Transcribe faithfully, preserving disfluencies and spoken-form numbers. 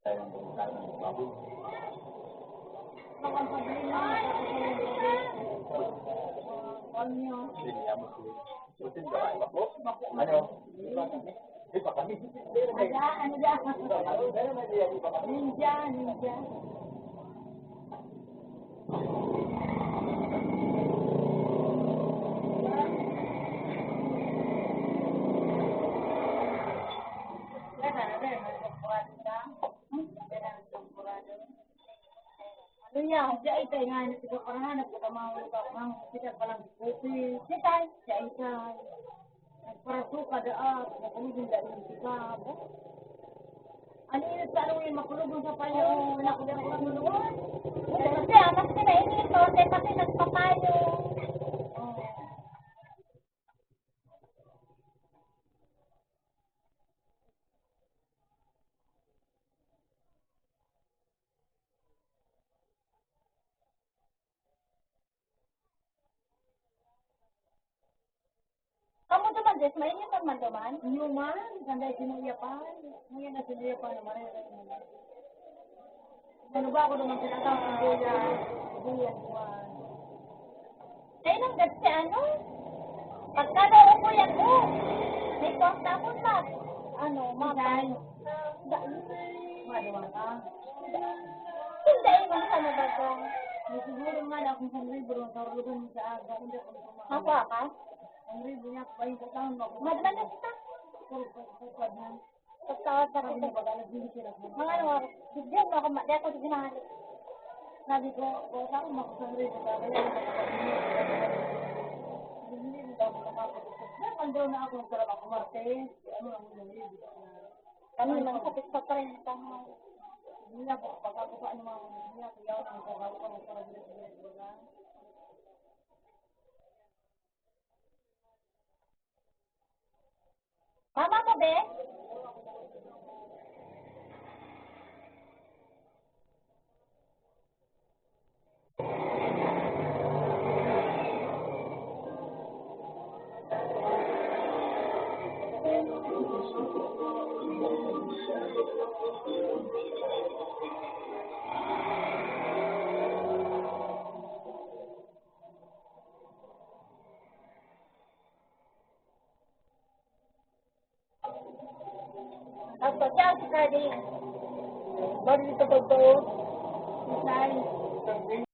Ano? Ninja, ninja. Ano niya, siya ay tayo nga, nagpaparahanap ko, tama ko, tama ko, kita pa lang, okay. Siya tayo, siya ay tayo. Nagparasuka, daa, nagpaparahanap, kita, ano yun, sa ano yun, makulog yung sa payo, oh, wala ko na kulog. Kasi, ah, mas pinainit, oh, kasi nagpapayo. Oh. Kamo duman, Jess, mainit man duman? Iyo man, sanday sinuya pa. Ngayon na sinuya pa naman. Ano ba ako naman pinatang ang boya? Boya, boya. Ay, nang gat si ano? Pagka daw ako yan, oh. May kwarta ako sa, ano, mama. Dai. Maliwa ka. Hindi, man sa mabaga. May siguro nga na akong sanribo, ang karugan mo sa aga, hindi ako naman. Ako, aka? Sanribo niya, pahinta taon mo ako. Madman na kita. Puro pagpapad na. Pagkawat na kita. Mga ano, bigyan mo ako, ma-, di ako ginahali. Sabi ko, "O, sa akong makusang rin, magkakaya na kapag hindi." Hindi mo daw makakapag-, "Sir, nandun na ako, sarap ako, Marte." Ano ang hindi? Kami, mga kapit pa pa rin, tama. Hindi ako, pag ako pa, ano, mga, hindi ako, yaw na ang trabaho ko, nagtrabaho ko, nagtrabaho ko. Mama mo, be? Tapos, siya si Freddy. Bakit ito pagtao? Isay.